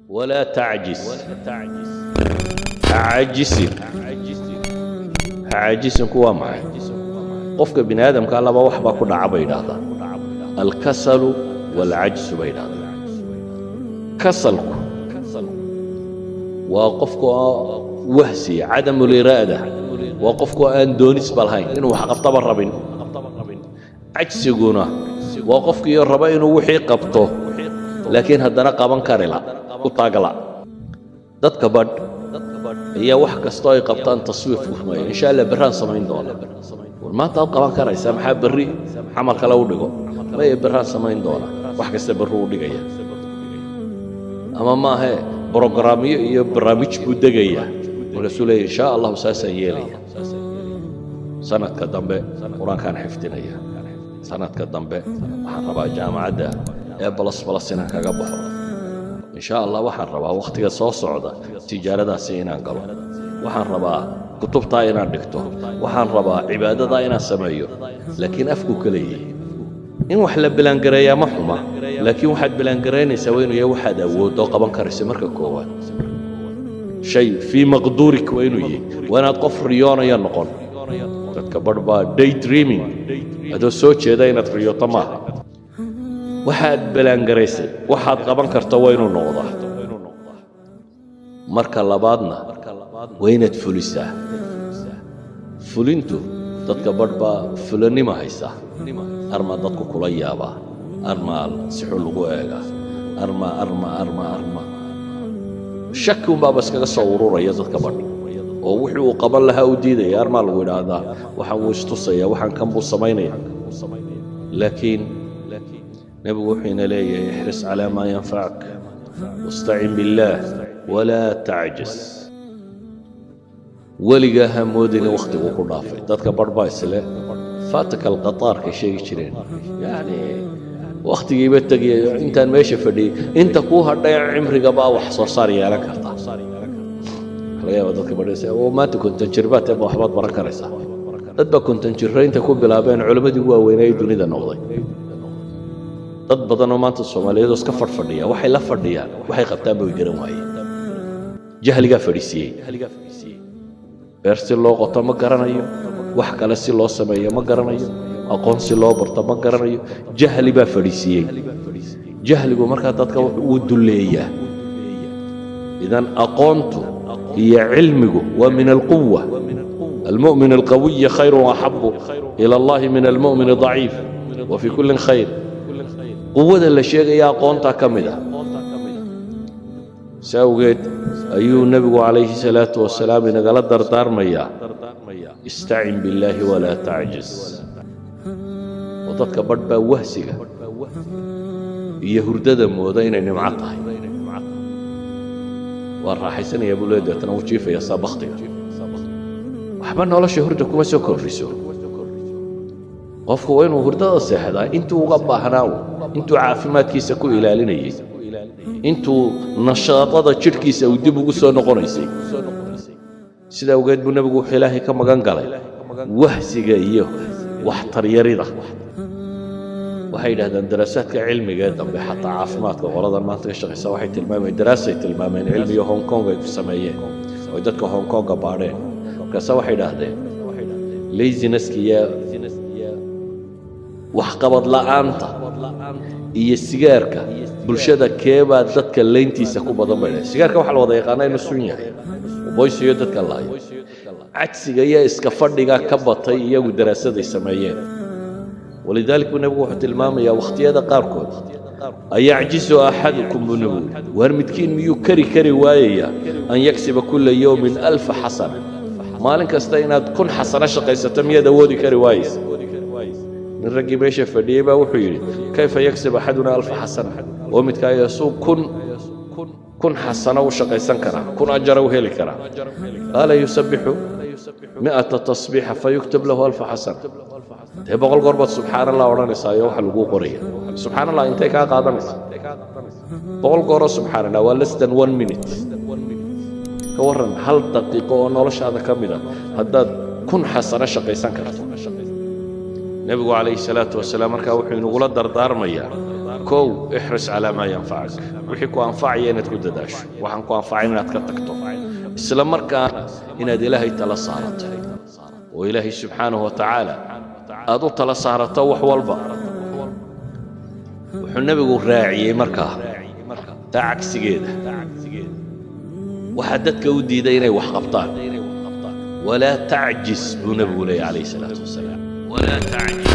Walaa tacjis, ha caajisin. Ha caajisinku waa maxay? Qofka bini aadamka laba wax baa ku dhaca bay yidhaahdaan: alkasalu waalcajsu bay yidhahdaan. Kasalku waa qofka oo wahsiya, cadamu liraada, waa qofku aan doonisba lahayn inuu wax qabtaba rabin. Cajsiguna waa qofkiio raba inuu wixii qabto, laakiin haddana qaban karila u taagla. Dadka badh ayaa wax kastoo ay qabtaan taswiif ku rumeeya: "Insha Allah, berraan samayn doona." War, maanta aad qaban karaysaa, maxaa berri camal kale u dhigo? Maya, berraan samayn doona. Wax kasta berri u dhigaya, ama maahee brogaraamyo iyo barnaamij buu degaya. Markaasuu leeya, "Insha Allahu saasaan yeelaya, sanadka dambe Qur-aankaan xifdinaya, sanadka dambe waxaan rabaa jaamacadda ee plus plus inaan kaga baxo, insha Allah waxaan rabaa wakhtiga soo socda tijaaradaasi inaan galo, waxaan rabaa kutubtaa inaan dhigto, waxaan rabaa cibaadadaa inaan sameeyo." Laakiin afkuu ka leeyahay. In wax la plan gareeyaa ma xuma, laakiin waxaad plan garaynaysaa waa inuu yahay waxaad awoodoo qaban karaysa. Marka koowaad, shay fii maqduurik waa inuu yahay. Waa inaad qof riyoonaya noqon. Dadka barh baa day dreaming, adoo soo jeeda inaad riyooto maaha. Waxaad plan garaysay waxaad qaban karta waa inuu noqdaa. Marka labaadna waa inaad fulisaa. Fulintu, dadka barh baa fulanima haysa. Armaa dadku kula yaabaa, armaa si xun lagu eegaa, arma arma arma arma shaki unbaaba iskaga soo ururaya dadka badh oo wixii uu qaban lahaa u diidaya. Armaa lagu idhaahdaa, waxaan wuu istusaya, waxaan kan buu samaynaya. Laakiin Nebigu wuxuu ina leeyahay: احرص على ما ينفعك واستعن بالله ولا تعجز. Weligaa ha moodina wakhtigu ku dhaafay. Dadka barh baa isle فاتك القطار kay sheegi jireen, yacni wakhtigiiba tegayo intaan meesha fadhiyey. Inta kuu hadhay cimrigabaa wax soo saar yeelan karta. Waxa laga yaaba dadka badhaysa oo maanta 50 jir baad ba waxbaad baran karaysaa. Dad baa 50 jirro inta ku bilaabeen culammadii ugu waaweynaa ee dunida noqday. Dad badan oo maanta Soomaaliyeed oo iska fadhfadhiya, waxay la fadhiyaan, waxay qabtaan bay garan waayeen. Jahligaa fadhiisiiyey. Beer si loo qoto ma garanayo, wax kale si loo sameeyo ma garanayo, aqoon si loo barto ma garanayo. Jahli baa fadhiisiiyey. Jahligu markaa dadka wuu dulleeyaa. Idan aqoontu iyo cilmigu waa min alquwa. المؤمن القوي خير وأحب إلى الله من المؤمن الضعيف وفي كل خير. Quwada la sheegaya aqoontaa ka mid ah. Si awgeed ayuu Nebigu calayhi salaatu wasalaam inagala dardaarmayaa: استعن بالله ولا تعجز. Oo dadka badh baa wahsiga iyo hurdada mooda inay nimco tahay. Waa raaxaysanaya buu lee, deetana wuu jiifaya saa baktiga. Waxba nolosha hurda kuma soo kordhiso. Qofku waa inuu hurdada seexdaa intuu uga baahnaa, intuu caafimaadkiisa ku ilaalinayey, intuu nashaadada jidhkiisa uu dib ugu soo noqonaysay. Sida awgeed buu Nebigu wuxuu Ilaahay ka magan galay wahsiga iyo waxtaryarida. Waxay yidhahdaan daraasaadka cilmiga ee dambe, xataa caafimaadka qoladan maanta ka shaqaysa, waxay tilmaameen, daraasay tilmaameen cilmiga Hong Kong ay ku sameeyeen oy dadka Hong Konga baadheen. Markaase waxay idhaahdeen laziness ka iyo waxqabad la'aanta iyo sigaarka bulshada keebaa dadka layntiisa ku badan bay dhahen. Sigaarka waxaa la wada yaqaanaa inuu sun yahay, boysiyo dadka laayo. Cajsiga iyo iska fadhiga ka batay iyagu daraasaday sameeyeen. ولذلك buu Nebigu wuxuu tilmaamayaa wakhtiyada qaarkood: أيعجز أحدكم, buu Nebigu yidhi, waar midkiin miyuu kari kari waayayaa أن يكسب كل يوم 1000 حسنة? Maalin kasta inaad 1000 xasano shaqaysato miyaad awoodi kari waayeysa? Nin raggii meesha fadhiyey baa wuxuu yidhi: كيف يكسب أحدنا 1000 حسنة? Oo midkaayo suu 1000 xasano u shaqaysan karaa, 1000 ajara u heli karaa? قال: يسبح 100 تسبيحة فيكتب له 1000 حسنة. Dee 100 goor baad subxaan Allah odhanaysaa iyo waxa laguu qoraya. Subxaan Allah intay kaa qaadanaysa? 100 gooroo subxaan Allah waa less than one minute. Ka warran hal daqiiqo oo noloshaada ka mid a haddaad 1000 xasano shaqaysan karto? Nebigu calayhi salaatu wasalaam markaa wuxuu inagula dardaarmayaa Kow, احرص على ما ينفعك, wixii ku anfacaya inaad ku dadaasho, waxaan ku anfacayn inaad ka tagto, isla markaana inaad Ilaahay tala saarato oo Ilaahay subxaanahu wa tacaala aad u tala saarato wax walba. Wuxuu Nebigu raaciyey markaa taa cagsigeeda, waxaa dadka u diiday inay wax qabtaan. ولا تعجز buu Nebigu leeyahy, calayhi salaatu wasalaam, ولا تعجز.